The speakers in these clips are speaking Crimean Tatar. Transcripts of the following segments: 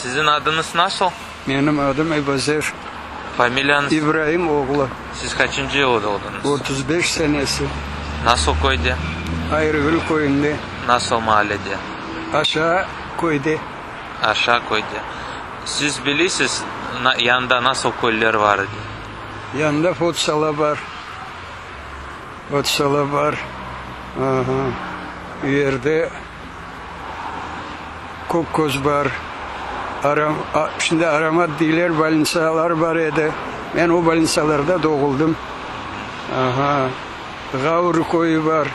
Siziñ adıñız nasıl? Menim adım Ebazer. Familiyañız? İbraim oğlu. Siz qaçıncı yılı doğdıñız? 35 senesi. Nasıl köyde? Ayrıgül köyünde. Nasıl maallede? Aşağı köyde. Aşağı köyde. Siz bilisiz, yanında nasıl köyler bar edi? Yanında Fotsala bar. Fotsala bar. Aha. Yerde Kökköz bar. Aram, şimdi Aromat deyler, bolnitsalar bar edi. Men o bolnitsalarda doğuldım. Aha. Ğavr köyü bar,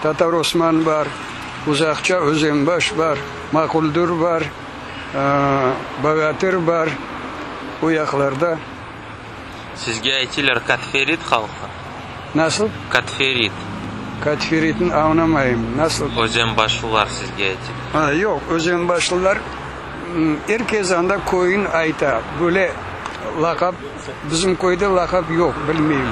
Tatar Osman bar, uzaqça Özenbaş bar, Maquldur bar, Bogatır bar, o yaqlarda. Sizge aytiler Katferit halqı? Nasıl? Katferit. Katferitni añlamayım, nasıl? Özenbaşlılar sizge aytiler. A, yoq, özenbaşlılar, er kes anda köyün ayta, böyle laqap, bizim köyde laqap yoq, bilmeyim.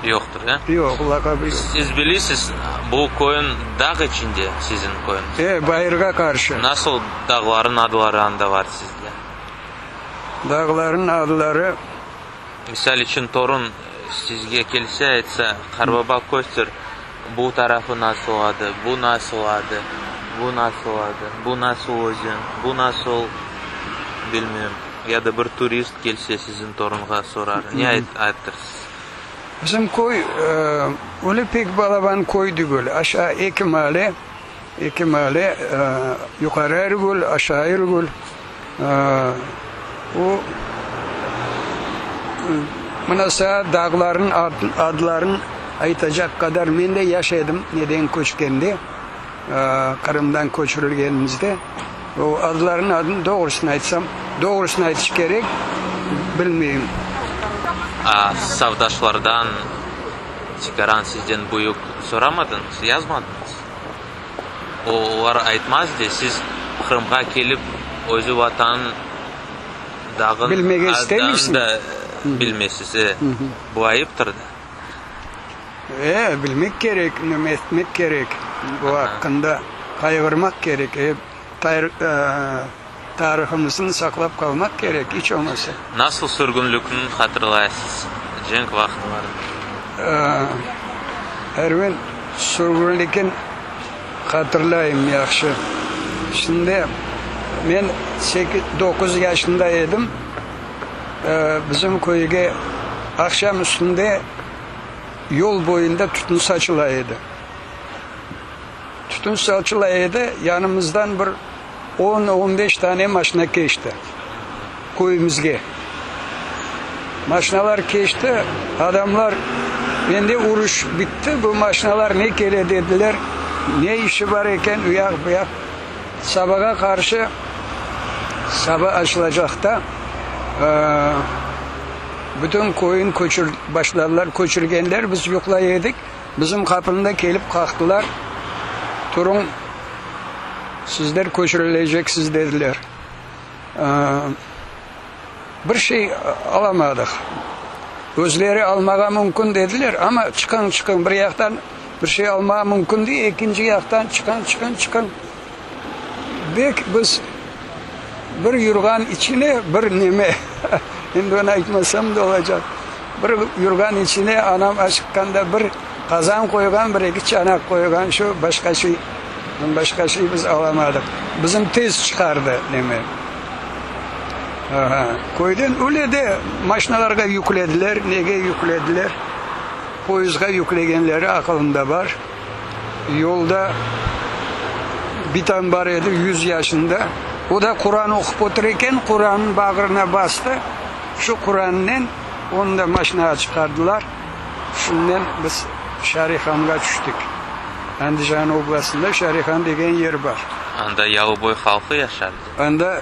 Yoqtır, e? Yoq, laqap yoq. Siz bilesiz, bu köyün dağ içinde, siziñ köyüñiz? E, bayırğa qarşı. Nasıl dağlarıñ adları anda bar sizde? Dağlarnıñ adları. Misal içün, torun sizge kelse, aytsa, Qarbaba, köster, bu tarafı nasıl adı, bu nasıl adı, bu nasıl adı, bu nasıl özen, bu nasıl, bilmem, ya da bir turist kelse siziñ torunğa sorar, ne aytırsız? Bizim köy öyle pek balaban köy degil, aşağı eki maale, eki maale, yuqarı Ergül, aşağı Ergül. O, mına saat dağlarnıñ adlarını aytacaq qadar men de yaş edim, neden köçkende, Qırımdan köçürilgenimizde. O adlarnıñ adını doğrusını aytsam, doğrusını aytış kerek, bilmeyim. A safdaşlardan, tikaran sizden büyük soramadıñız, yazmadıñız? Olar aytmaz de, siz Qırımğa kelip, özü Vatan dağın Bilmege adını istemeysiñ? da bilmeysiz. E, bu ayıptır da. E, bilmek kerek, neme etmek kerek, bu aqqında qayğırmaq kerek, e, tarihımıznı saqlap qalmaq kerek, iç olmasa. Nasıl sürgünlikni hatırlaysız, cenk vaqıtları? Ervin, sürgünlikni hatırlayım yahşı. Şimdi men sekiz, doquz yaşında edim, bizim köyge aqşam üstünde yol boyunda tütün saçıla edi. Tütün saçıla edi, yanımızdan bir on, on beş tane maşina keçti köyümizge. Maşinalar keçti, adamlar, endi uruş bitti, bu maşinalar ne kele dediler, ne işi bar eken, u yaq, bu yaq. Sabağa qarşı, saba açılacaqta, bütün köyün köçür başladılar, köçürgenler, biz yuqlay edik. Bizim qapını da kelip qaqtılar, Turuñ, sizler köçürileceksiz, dediler. Bir şey alamadıq. Özleri almağa mümkün dediler, amma çıqıñ, çıqıñ, bir yaqtan bir şey almağa mümkün dey, ekinci yaqtan çıqıñ, çıqıñ, çıqıñ. Bek biz bir yurğan içine bir neme, endi onı aytmasam da olacaq, bir yurğan içine anam aşıqqanda bir qazan qoyğan, bir eki çanaq qoyğan, şu başqa şey, başqa şey biz alamadıq. Bizim tez çıqardı neme. Aha, köyden öyle de maşinalarğa yüklediler, nege yüklediler, poyezdğa yüklegenleri aqılımda bar. Yolda bitam bar edi, yüz yaşında. O da Quran oqup otura eken, Qurannı bağrına bastı. Şu Qurannen onı da maşinağa çıqardılar. Şunen biz Şarihanğa tüştik. Andijan oblastında Şarihan degen yer bar. Anda Yalıboy halqı yaşardı. Anda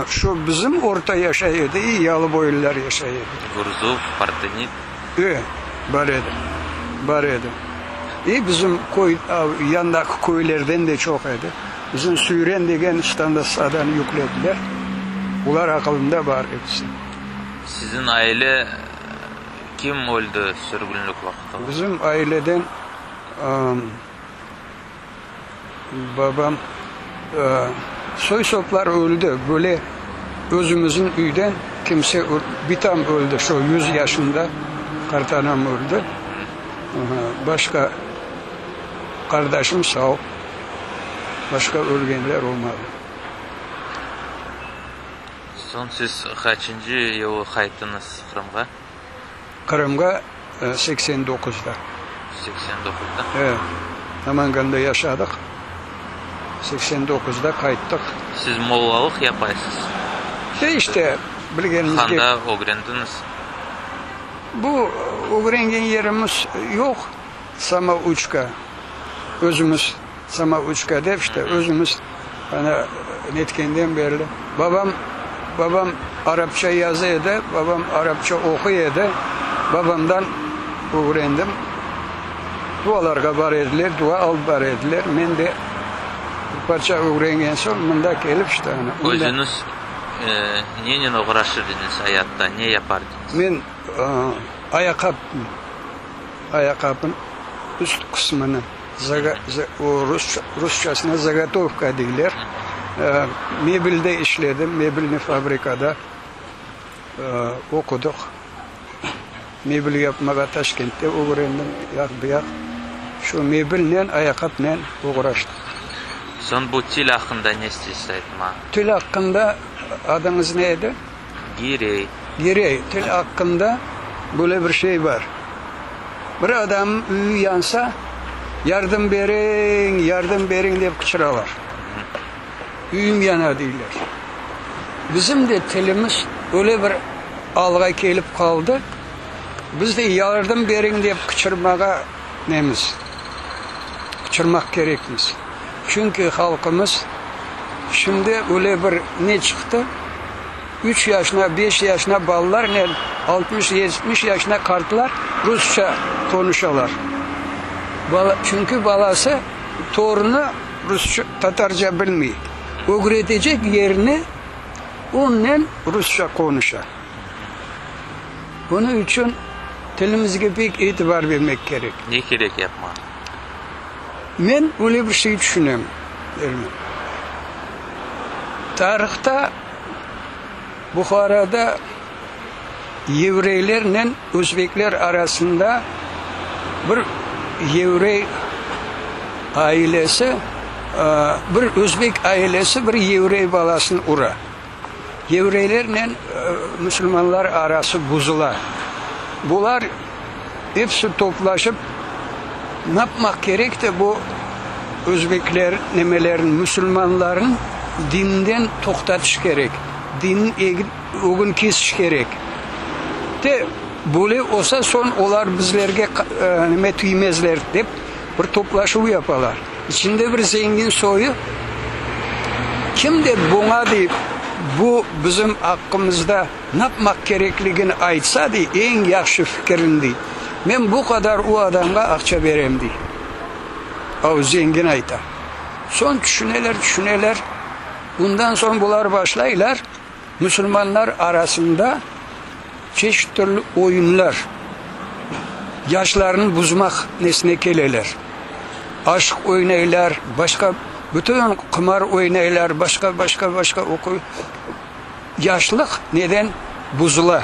şu bizim orta yaşay edi, i yalıboylular yaşay edi. Gurzuf, Partenit. E, bar edi, bar edi. İ bizim köy, yandaki köylerden de çoq edi. Bizim Süyren degen stantsiyadan yüklediler. Olar aqılımda bar episi. Siziñ aile kim öldi sürgünlik vaqtı? Bizim aileden babam. Soy-soplar öldi, böyle özümizniñ üyden kimse, bitam öldi, şo yüz yaşında qartanam öldi, başqa qardaşım sağ, başqa ölgenler olmadı. Soñ siz qaçıncı yılı qayttıñız Qırımğa? Qırımğa 89-da. 89-da? E, Namanganda yaşadıq. 89-da qayttıq. Siz mollalıq yapaysız? E, işte, bilgenimizge. Qanda ögrendiñiz? Bu ögrengen yerimiz yoq, samouçka, özümiz samouçka dep, işte, özümiz ana netkenden berli. Babam, babam arapça yaza edi, babam arapça oquy edi, babamdan ögrendim. Dualarğa bara ediler, dua alıp bara ediler. Men de bir parça ögrengen soñ, mında kelip, işte, ana. Özüñiz nenen oğraşır ediñiz ayatta, ne yapar ediñiz? Men ayaqqap, ayaqqapnıñ üst qısmını, rusçasına zagotovka deyler, mebelde işledim, mebelniy fabrikada oqudıq. Mebel yapmağa Taşkentte ögrendim, yaq bu yaq. Şu mebelnen, ayaqqapnen oğraştıq. Soñ bu til aqqında ne isteysiz aytmağa? Til aqqında, adıñız ne edi? Girey. Girey, til aqqında böyle bir şey bar. Bir adamnıñ üyü yansa, yardım beriñ, yardım beriñ dep qıçıralar. Üyüm yana deyler. Bizim de tilimiz öyle bir alğa kelip qaldı, biz de yardım beriñ dep qıçırmağa nemiz, qıçırmaq kerekmiz. Çünki halqımız şimdi öyle bir ne çıqtı, üç yaşına, beş yaşına balalarnen 60, 70 yaşına qartlar rusça qonuşalar. Çünki balası, torunı rusça, tatarca bilmey. Ögretecek yerine onnen rusça qonuşa. Bunıñ içün tilimizge pek itibar bermek kerek. Ne kerek yapmaq? Men öyle bir şey tüşünem, Ermeni. Tarihta Buharada yevreylernen özbekler arasında bir yevrey ailesi, bir özbek ailesi bir yevrey balasını ura. Yevreylernen musulmanlar arası buzula. Bular episi toplaşıp, napmaq kerek de bu özbekler nemelerin, musulmanların dinden toqtatış kerek, dinniñ ögün kesiş kerek. De böyle olsa soñ olar bizlerge neme tiymezler dep bir toplaşuv yapalar. İçinde bir zengin soyu, kim de buña dey, bu bizim aqqımızda napmaq kerekligini aytsa, dey, eñ yahşı fikirini, dey, men bu qadar o adamğa aqça berem, dey. O zengin ayta. Soñ tüşüneler, tüşüneler, bundan soñ bular başlaylar, musulmanlar arasında çeşit türlü oyunlar, yaşlarnı buzmaq nesine keleler. Aşıq oynaylar, başqa bütün qımar oynaylar, başqa, başqa, başqa oquy. Yaşlıq neden buzula?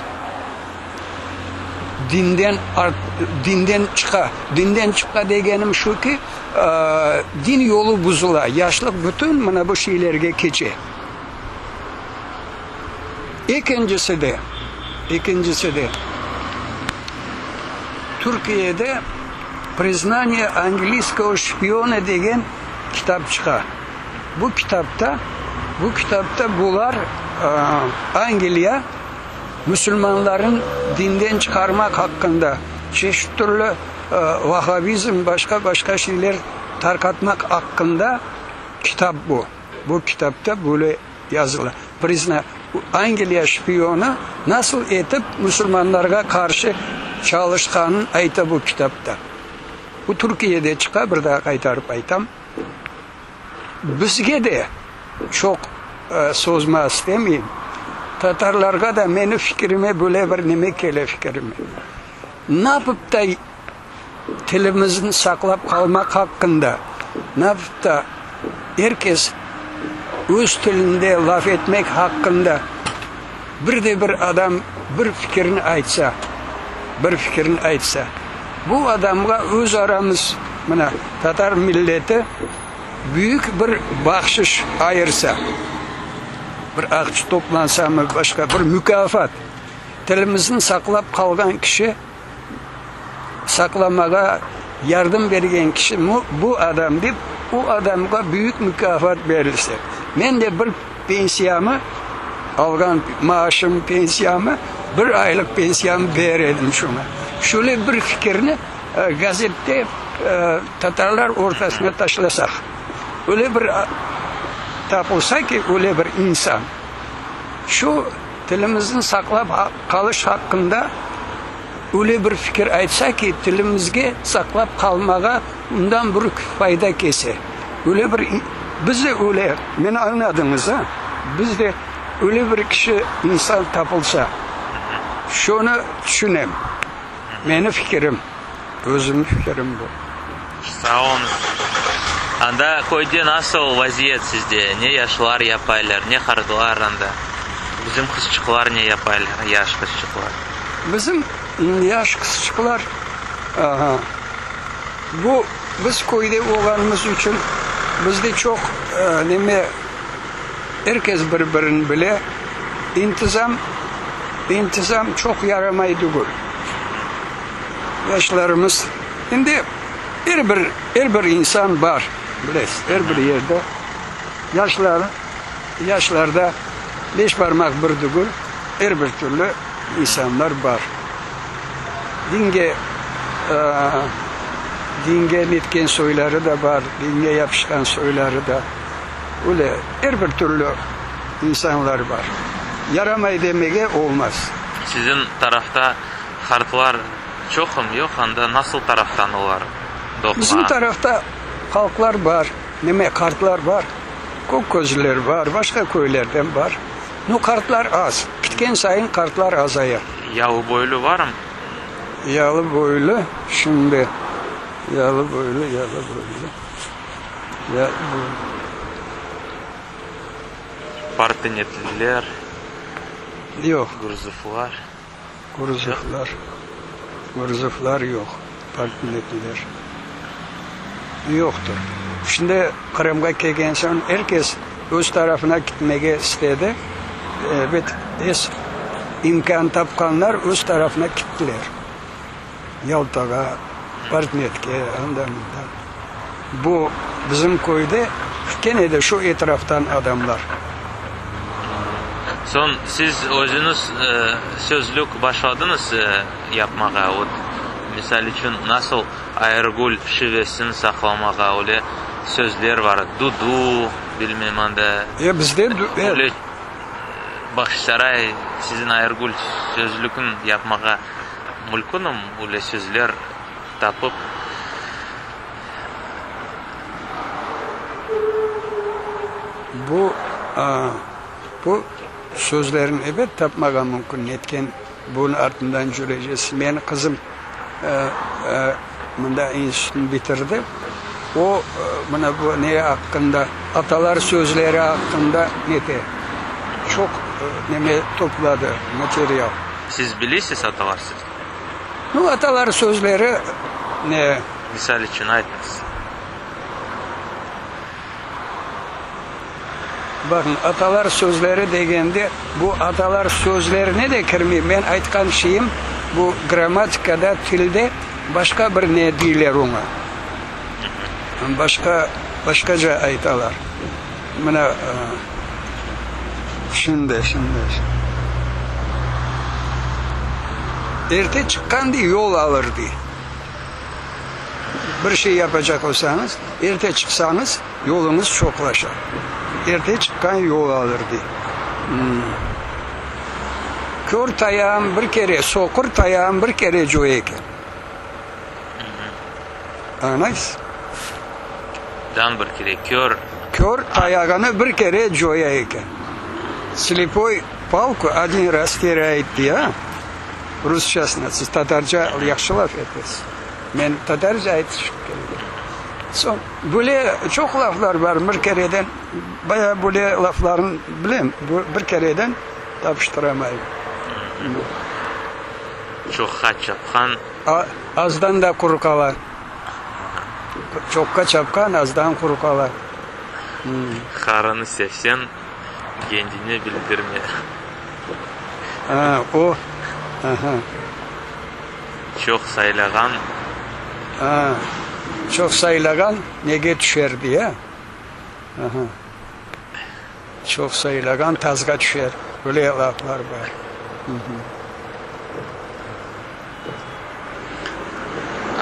Dinden dinden çıqa. Dinden çıqa degenim şu ki, din yolu buzula, yaşlıq bütün mına bu şeylerge keçe. Ekincisi de, ekincisi de, Türkiyede Priznaniye angliyskogo şpiona degen kitap çıqa. Bu kitapta, bu kitapta bular Angliya musulmanların dinden çıqarmaq aqqında, çeşit türlü vahabizm, başqa-başqa şeyler tarqatmaq aqqında kitap bu. Bu kitapta böyle yazıla, Prizna, Angliya şpionı nasıl etip musulmanlarğa qarşı çalışqanın ayta bu kitapta. Bu Türkiyede çıqa, bir daa qaytarıp aytam. Bizge de, çoq sozma istemeyim, tatarlarğa da meni fikirime böyle bir neme kele fikirime. Napıp da tilimizni saqlap qalmaq aqqında, napıp da er kes. Öz tilinde laf etmek haqqında bir de bir adam bir fikirini aytsa, bir fikirini aytsa, bu adamğa öz aramız, mına, tatar milleti büyük bir bahşış ayırsa, bir aqça toplansamı, başqa bir mukâfat, tilimizni saqlap qalğan kişi, saqlamağa yardım bergen kişi bu adam dep, o adamğa büyük mukâfat berilse. Men de bir pensiyamı, alğan maaşım, pensiyamı, bir aylıq pensiyamı berer edim şoña. Şöyle bir fikirni gazette tatarlar ortasına taşlasaq, öyle bir tapılsa ki, öyle bir insan, şu Tilimizni saqlap qalış haqqında öyle bir fikir aytsa ki, tilimizge saqlap qalmağa undan bürük fayda kese. Öyle bir, biz de öyle, meni añladıñız, a? Biz de öyle bir kişi, insan tapılsa, şunı tüşünem. Meni fikirim, özümniñ fikirim bu. Sağ oluñız. Anda köyde nasıl vaziyet sizde? Ne yaşlar yapaylar, ne qartlar anda? Bizim qızçıqlar ne yapaylar, yaş qızçıqlar? Bizim yaş qızçıqlar, aha, bu biz köyde olğanımız içün bizde çoq neme, er kes bir-birini bile, intizam, intizam çoq yaramay tügül. Yaşlarımız, endi er bir, er bir insan bar, bilesiz, er bir yerde yaşlar, yaşlarda beş barmaq bir tügül, er bir türlü insanlar bar. Dinge, dinge netken soyları da bar, dinge yapışqan soyları da, öyle er bir türlü insanlar bar. Yaramay demege olmaz. Siziñ tarafta Qartlar çoqım, yoq anda nasıl taraftan olar doğğan? Bizim tarafta halqlar bar, neme, qartlar bar, Kökközlüler bar, başqa köylerden bar. Nu, qartlar az, kitken sayın qartlar azaya. Yalıboylu varm? Yalıboylu, şimdi, Yalıboylu, Yalıboylu, Yalıboylu. Partenetliler? Yoq. Gurzuflar? Gurzuflar, Gurzuflar yoq, partnetler yoqtır. Şimdi Qırımğa kelgen soñ er kes öz tarafına kitmege istedi. Ebet, es imkân tapqanlar öz tarafına kittiler. Yaltağa, Partnetke, anda-mında. Bu bizim köyde kene de şu etraftan adamlar. Soñ siz özüñiz sözlük başladıñız yapmağa, vot, misal içün, nasıl Ayırgül şivesini saqlamağa, öyle sözler bar, dudu, bilmem anda. E, bizde, Öyle Bağçasaray siziñ Ayırgül sözlükni yapmağa mülkünmi, öyle sözler tapıp. Bu, bu sözlerni ebet tapmağa mümkün, netken bunıñ artından cürecesiz. Meni qızım mında institutnı bitirdi. O, mına bu ne aqqında, atalar sözleri aqqında nete, çoq neme topladı, material. Siz bilesiz atalar sözlerini? Nu, atalar sözleri ne? Misal içün aytıñız. Baqıñ, atalar sözleri degende, bu atalar sözlerine de kirmey. Men aytqan şeyim, bu grammatikada, tilde başqa bir ne deyler oña. Başqa, başqaca aytalar. Mına, şimdi, şimdi. Erte çıqqan, dey, yol alır, dey. Bir şey yapacaq olsañız, erte çıqsañız, yoluñız çoqlaşa. Erte çıqqan yol alır, dey. Kör tayağın bir kere, soqur tayağın bir kere coya eken. Añlaysız? Dan bir kere kör. Kör tayağını bir kere coya eken. Slepoy palku odin raz terâyit dey, a? Rusçasına. Siz tatarca yahşı laf etesiz. Men tatarca aytışıp keldim. Soñ, böyle çoq laflar bar, bir kereden, bayağı böyle laflarnı bilem, bir kereden tapıştıramayım. Çoqqa çapqan. Azdan da quru qala. Çoqqa çapqan, azdan quru qala. Qarını sevseñ, kendine bildirme. A, o, aha. Çoq saylağan. A, çoq saylağan nege tüşer, dey, a? Aha. Çoq saylağan tazğa tüşer. Böyle laflar bar.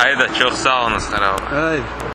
Ayda, çoq sağ oluñız, qarababa. Ay.